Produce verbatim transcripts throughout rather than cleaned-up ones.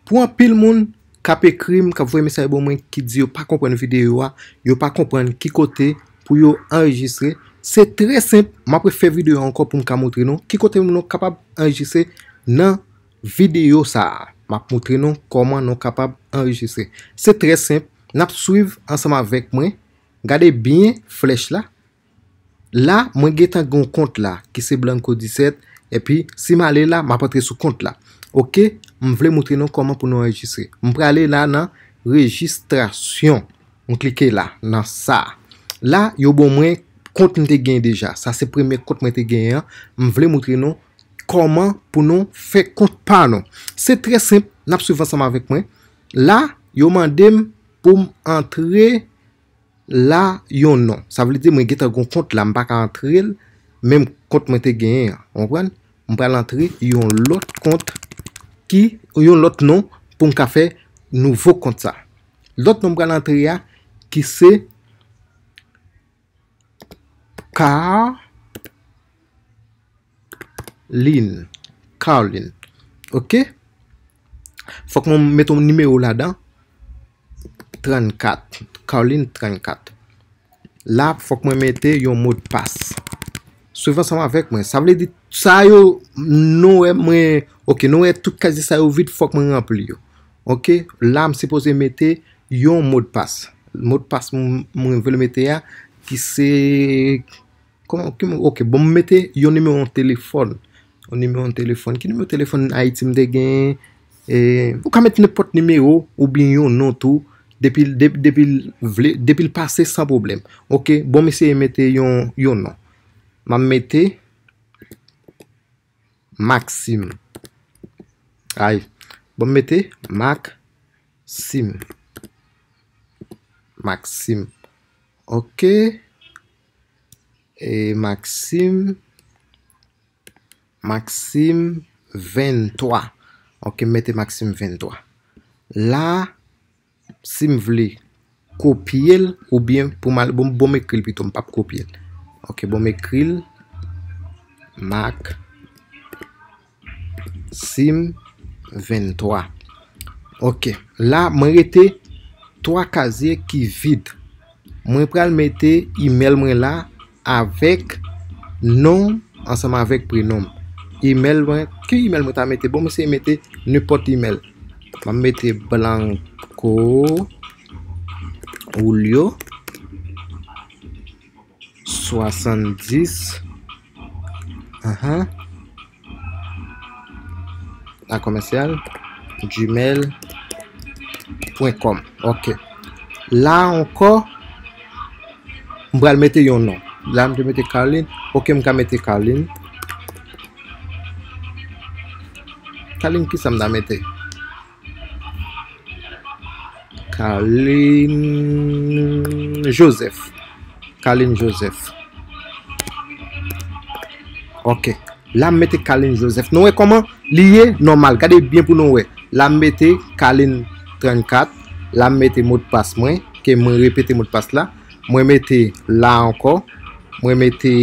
Pou anpil moun k ap ekri m, k ap voye mesaj ban mwen, ki di yo pa konprann videyo a, yo pa konprann ki kote pou yo anrejistre. Se trè senp, m ap refè videyo a ankò pou m ka montre nou ki kote nou kapab anrejistre nan videyo sa a. M ap montre nou kòman nou kapab anrejistre. Se trè senp, n ap swiv ansanm avèk mwen. Gade byen flèch la. La, mwen gentan gen yon kont la, ki se Blanco disèt, epi si m ale la, m ap antre sou kont la. Oke, m vle montre nou kòman pou nou anrejistre. M prale la nan rejistrasyon. M klike la, nan sa. La, yo ban mwen kont m te gen deja. Sa se premye kont mwen te genyen an. M vle montre nou kòman pou nou fè kont pa nou. Se trè senp, n ap swiv ansanm avèk mwen. La, yo mande m pou m antre la yon non. Sa vle di mwen gentan gon kont la, m pa ka antre l, menm kont mwen te genyen an. Ou konprann? M pral antre yon lòt kont ki, yon lòt non pou m ka fè nouvo kont sa. Lòt non m pral antre a, ki se Carlin. Carlin. Oke? Fòk mwen mete yon nimewo ladan. Trannkat. Carlin trannkat. La, fòk mwen mete yon modpas. Swiv ansanm avèk mwen. Sa vle di, sa yo, nou wè mwen, oke, nou wè tout kazye sa yo vid, fòk mwen ranpli yo. Oke? La, m sipoze mete yon modpas. Modpas m, mwen vle mete a, ki se, kòman, ki mo-, oke, bon, m mete yon nimewo yon telefòn. Yon nimewo yon telefòn. Ki nimewo telefòn Ayiti m te gen? E, ou ka mete nenpòt nimewo oubyen yon non tou. Depi, de-, depi l vle, depi l pase san pwoblèm. Oke, bon, m eseye mete yon, yon non. M ap mete Maxime. Ay, bon, m mete Maxime. Maxime. Oke. E Maxime. Maxime venntwa. Oke, m mete Maxime venntwa. La, si m vle kopye l, oubyen pou m al, bon, bon, m ekri l pito, m p ap kopye l. Oke, bon, m ekri l. Maxime venntwa. Oke, la, mwen rete twa kazye ki vid. Mwen pral mete imèl mwen la avèk non m ansanm avèk prenon m. Imèl mwen, ki imèl mwen ta mete? Bon, mwen eseye mete nenpòt imèl. Mwen mete Blanco Julio swasanndis, ahan, a kòmèsyal gmail pwen kòm. Oke. La ankò, m pral mete yon non. La, m te mete Carlin. Oke, m ka mete Carlin. Carlin, ki sa m ta mete? Carlin Joseph. Carlin Joseph. Oke. La, m mete Carlin Joseph. Nou wè kòman li ye nòmal. Gade byen pou nou wè. La, m mete Carlin trannkat. La, m mete modpas mwen. Ke mwen repete modpas la. Mwen mete la ankò. Mwen mete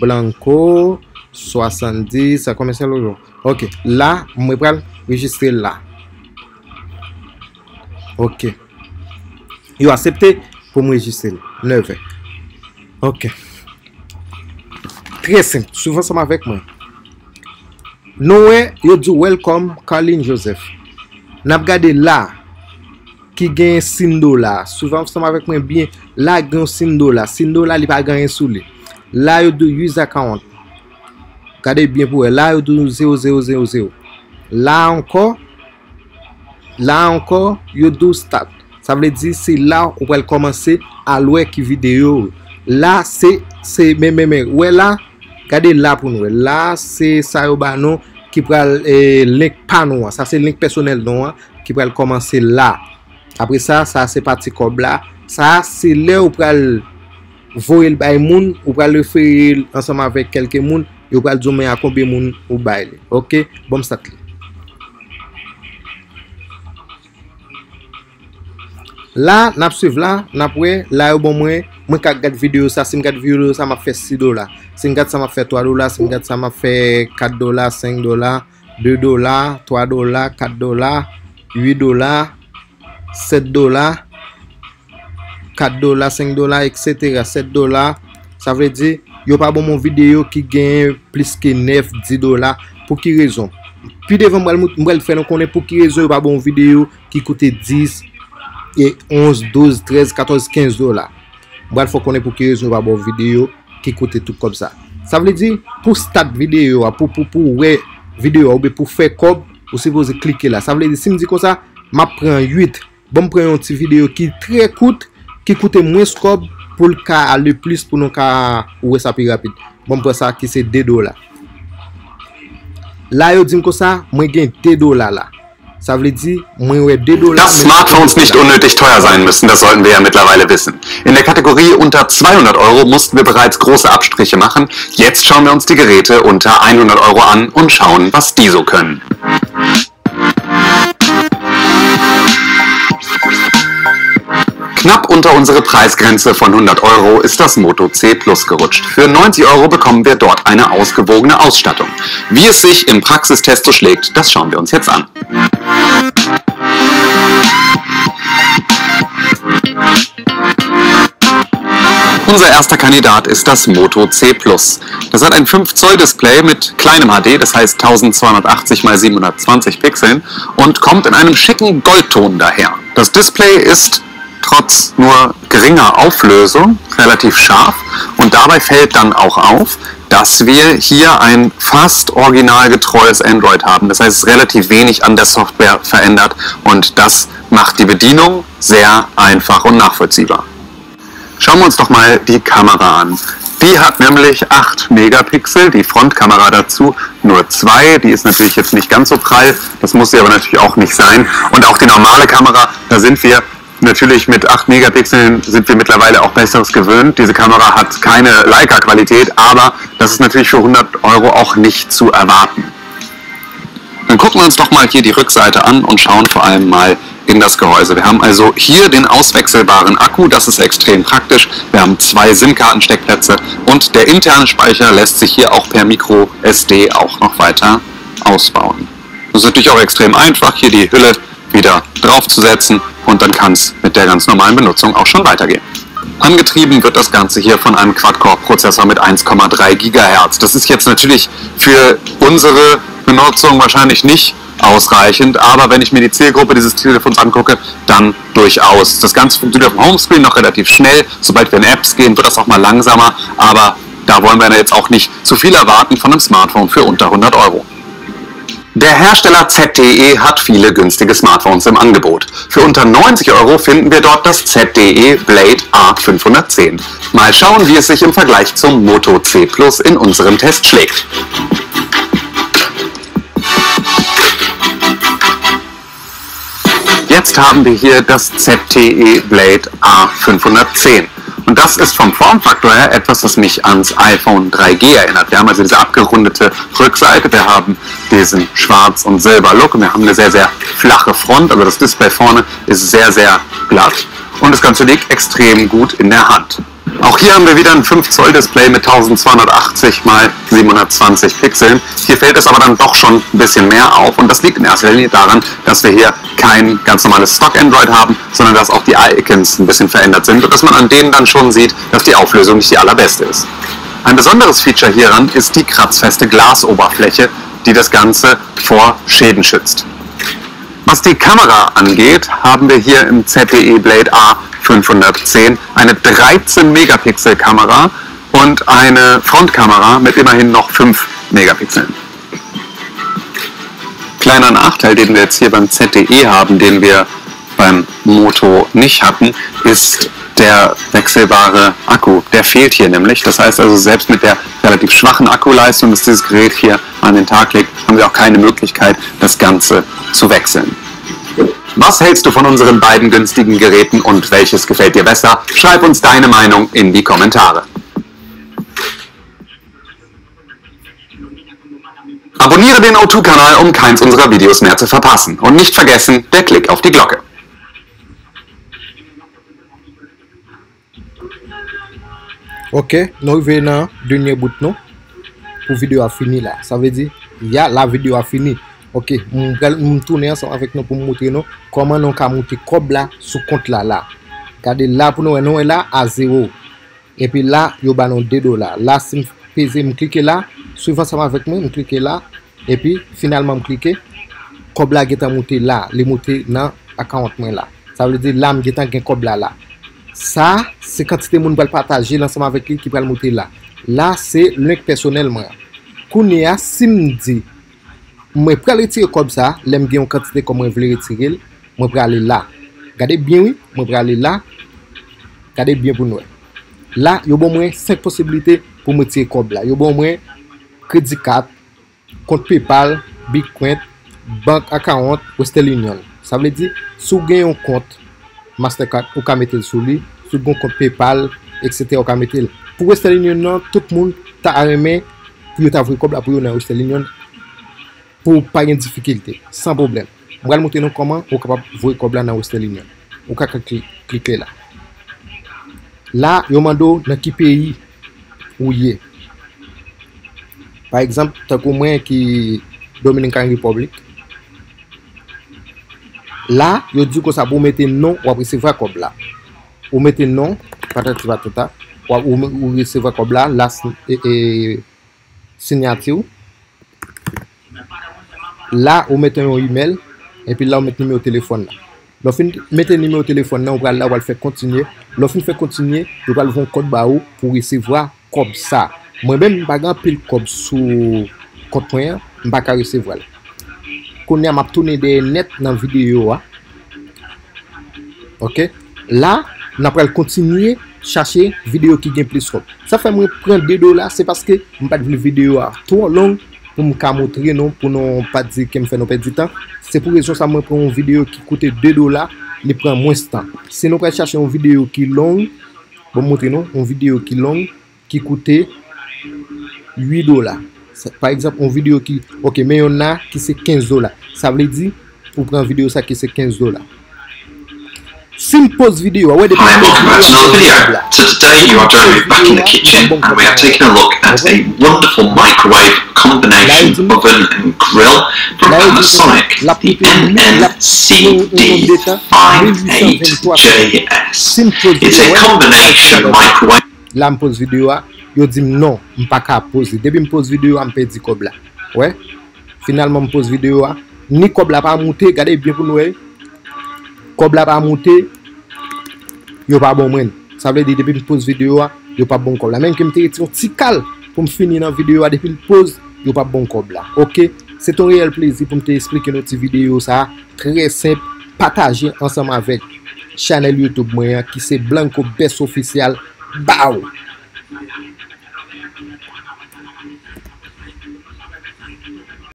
Blanco swasanndis. Sa kòmanse lòt jou. Oke. La, mwen pral rejistre la. Oke. Yo aksepte pou m rejistre l. Nèf è. Oke. Trè senp. Swiv ansanm avèk mwen. Nou wè, yo di w welcome, Carlin Joseph. N ap gade la, ki gen sin dola. Swiv ansanm avèk mwen byen. La gen yon sin dola. Sin dola, li pa gen anyen sou li. La, yo di w use account. Gade byen pou wè. La, yo di w zewo, zewo, zewo, zewo. La ankò, la ankò, yo di w start. Sa vle di se la ou pral kòmanse al wè ki videyo. La se, se, men, men, men, wè la, gade la pou nou wè. La se sa yo ba nou ki pral, eh, link pa nou an. Sa se link pèsonèl nou an ki pral kòmanse la. Apre sa, sa se pati kòb la. Sa se lè ou pral voye l bay moun, ou pral refere l ansanm avèk kèlke moun, yo pral di w men a konbyen moun ou bay li. Oke, bon m start li. La, n ap swiv la, n ap wè, la yo ban mwen, mwen ka gad videyo sa, si m gad videyo sa, m ap fè sis dola. Si m gad sa, m ap fè twa dola, si m gad sa, m ap fè kat dola, senk dola, de dola, twa dola, kat dola, uit dola, sèt dola, kat dola, senk dola, etsetera, sèt dola. Sa vle di, yo pa ban m yon videyo ki genyen plis ke nèf, dis dola. Pou ki rezon? Pi devan, m pral mout-, m pral fè nou konnen pou ki rezon yo pa ban yon videyo ki koute dis, e onz, douz, trèz, katòz, kenz dola. M pral fè w konnen pou ki rezon yo pa ba w videyo ki koute tout kòb sa. Sa vle di, pou stat videyo a, pou, pou, pou wè videyo a, oubyen pou fè kòb, ou sipoze klike la. Sa vle di, si m di konsa, m ap pran uit, ban m pran yon ti videyo ki trè kout, ki koute mwens kòb, pou l ka ale plis, pou nou ka wè sa pi rapid. Ban m pran sa ki se de dola. La, yo di m konsa, mwen gen de dola la. Sa vle di, mwen wè de dola, Dass men mwen gen Smartphones de nicht dola. Unnötig teuer sein müssen, das sollten wir ja mittlerweile wissen. In der Kategorie unter zweihundert Euro mussten wir bereits große Abstriche machen. Jetzt schauen wir uns die Geräte unter hundert Euro an und schauen, was die so können. Knapp unter unsere Preisgrenze von hundert Euro ist das Moto C Plus gerutscht. Für neunzig Euro bekommen wir dort eine ausgewogene Ausstattung. Wie es sich im Praxistest so schlägt, das schauen wir uns jetzt an. Unser erster Kandidat ist das Moto C Plus. Das hat ein fünf Zoll Display mit kleinem H D, das heißt tausendzweihundertachtzig mal siebenhundertzwanzig Pixeln, und kommt in einem schicken Goldton daher. Das Display ist trotz nur geringer Auflösung relativ scharf und dabei fällt dann auch auf, dass wir hier ein fast originalgetreues Android haben. Das heißt, es ist relativ wenig an der Software verändert und das macht die Bedienung sehr einfach und nachvollziehbar. Schauen wir uns doch mal die Kamera an. Die hat nämlich acht Megapixel, die Frontkamera dazu nur zwei. Die ist natürlich jetzt nicht ganz so prall, das muss sie aber natürlich auch nicht sein. Und auch die normale Kamera, da sind wir natürlich mit acht Megapixeln sind wir mittlerweile auch Besseres gewöhnt. Diese Kamera hat keine Leica-Qualität, aber das ist natürlich für hundert Euro auch nicht zu erwarten. Dann gucken wir uns doch mal hier die Rückseite an und schauen vor allem mal in das Gehäuse. Wir haben also hier den auswechselbaren Akku, das ist extrem praktisch. Wir haben zwei SIM-Kartensteckplätze und der interne Speicher lässt sich hier auch per Micro S D auch noch weiter ausbauen. Das ist natürlich auch extrem einfach, hier die Hülle wieder draufzusetzen und dann kann es mit der ganz normalen Benutzung auch schon weitergehen. Angetrieben wird das Ganze hier von einem Quad-Core-Prozessor mit eins Komma drei Gigahertz. Das ist jetzt natürlich für unsere Benutzung wahrscheinlich nicht ausreichend, aber wenn ich mir die Zielgruppe dieses Telefons angucke, dann durchaus. Das Ganze funktioniert auf dem Homescreen noch relativ schnell. Sobald wir in Apps gehen, wird das auch mal langsamer, aber da wollen wir jetzt auch nicht zu viel erwarten von einem Smartphone für unter hundert Euro. Der Hersteller Z T E hat viele günstige Smartphones im Angebot. Für unter neunzig Euro finden wir dort das Z T E Blade A fünfhundertzehn. Mal schauen, wie es sich im Vergleich zum Moto C Plus in unserem Test schlägt. Jetzt haben wir hier das Z T E Blade A fünfhundertzehn. Und das ist vom Formfaktor her etwas, was mich ans iPhone drei G erinnert. Wir haben also diese abgerundete Rückseite, wir haben diesen Schwarz- und Silber-Look und wir haben eine sehr, sehr flache Front. Also das Display vorne ist sehr, sehr glatt und das Ganze liegt extrem gut in der Hand. Auch hier haben wir wieder ein fünf Zoll Display mit tausendzweihundertachtzig mal siebenhundertzwanzig Pixeln. Hier fällt es aber dann doch schon ein bisschen mehr auf und das liegt in erster Linie daran, dass wir hier kein ganz normales Stock Android haben, sondern dass auch die Icons ein bisschen verändert sind und dass man an denen dann schon sieht, dass die Auflösung nicht die allerbeste ist. Ein besonderes Feature hieran ist die kratzfeste Glasoberfläche, die das Ganze vor Schäden schützt. Was die Kamera angeht, haben wir hier im Z T E Blade A fünfhundertzehn eine dreizehn Megapixel Kamera und eine Frontkamera mit immerhin noch fünf Megapixeln. Kleiner Nachteil, den wir jetzt hier beim Z T E haben, den wir beim Moto nicht hatten, ist der wechselbare Akku. Der fehlt hier nämlich. Das heißt also, selbst mit der relativ schwachen Akkuleistung, die dieses Gerät hier an den Tag legt, haben wir auch keine Möglichkeit, das Ganze zu wechseln. Was hältst du von unseren beiden günstigen Geräten und welches gefällt dir besser? Schreib uns deine Meinung in die Kommentare. Abonniere den O two Kanal, um keins unserer Videos mehr zu verpassen. Und nicht vergessen, der Klick auf die Glocke. Ok, nou rive nan dènye bout nou. Pou videyo a fini la. Sa vle di, ya, la videyo a fini. Ok, m pral, m tounen ansanm avèk nou pou m montre nou kòman nou ka moute kòb la sou kont la la. Gade la pou nou wè, nou wè la a zewo. Epi la, yo ba nou de dola. La, si m peze, m klike la, swiv ansanm avèk mwen, m klike la, epi finalman m klike, kòb la gentan moute la, li moute nan akawont mwen la. Sa vle di la, m gentan gen kòb la la. Sa, se kantite moun pral pataje l ansanm avèk li ki pral moute la. La, se link pèsonèl mwen an. Kounye a, si m di, mwen pral retire kòb sa, lè m gen yon kantite kòb mwen vle retire l, mwen prale la. Gade byen wi, mwen prale la. Gade byen pou n wè. La, yo ban mwen senk posiblite pou mwen retire kòb la. Yo ban mwen kredi kat, kont PayPal, Bitcoin, bank account, Western Union. Sa vle di, si w gen yon kont Mastercard, ou ka mete l sou li. Si w gen yon kont PayPal, etsetera, ou ka mete l. Pou Western Union nan, tout moun ta renmen pou yo ta voye kòb la pou yo nan Western Union pou pa gen difikilte, san pwoblèm. M pral montre nou kòman ou kapab voye kòb la nan Western Union. Ou ka kli-, klike la. La, yo mande w nan ki peyi ou ye. Pa egzanp, tankou mwen ki Dominican Republic. La, yo di w konsa pou w mete non w ap resevwa kòb la. Ou mete non, patati patata, w ap, ou, ou resevwa kòb la, la, e, e, siyati w. La, ou mete yon imèl, epi la, ou mete nimewo telefòn nan. Lè w fin mete nimewo telefòn nan, ou pral la, ou pral fè kontinye. Lè w fin fè kontinye, yo pral voye yon kòd ba ou pou w resevwa kòb sa. Mwen menm, m pa gen anpil kòb sou kont mwen an, m pa ka resevwa l. Kounye a, m ap tounen dèyè nèt nan videyo a. Ok? La, n ap pral kontinye chache videyo ki gen plis kòb. Sa fè mwen pran de dola, se paske m pa t vle videyo a twò long pou m ka montre nou, pou nou pa di ke m fè nou pèdi tan. Se pou rezon sa mwen pran yon videyo ki koute de dola, li pran mwens tan. Si nou pral chache yon videyo ki long, bon, m montre nou, yon videyo ki long, ki koute uit dola. Sa, pa egzanp, yon videyo ki, ok, men yon nan ki se kenz dola. Sa vle di, ou pran videyo sa ki se kenz dola. Si m poz videyo a, wè depi m poz videyo a, m pran kòb la. So today you are joining me back in the kitchen and we are taking a look at a wonderful microwave combination oven and grill from Panasonic, the N N C D five eight J S. It's a combination microwave. La m poz videyo a, yo di m non, m pa ka poze. Depi m poz videyo a, m pèdi kòb la. Wè? Finalman, m poz videyo a. Ni kòb la pa moute, gade byen pou nou wè. Kòb la pa moute, yo pa ban mwen l. Sa vle di, depi m poz videyo a, yo p ap ban m kòb la. Menm ke m te retire yon ti kal pou m fini nan videyo a, depi l poz, yo p ap ban m kòb la. Ok? Se t yon reyèl plezi pou m te esplike nou ti videyo sa a. Trè senp, pataje ansanm avèk chanèl YouTube mwen an ki se Blanco Best Official. Baw!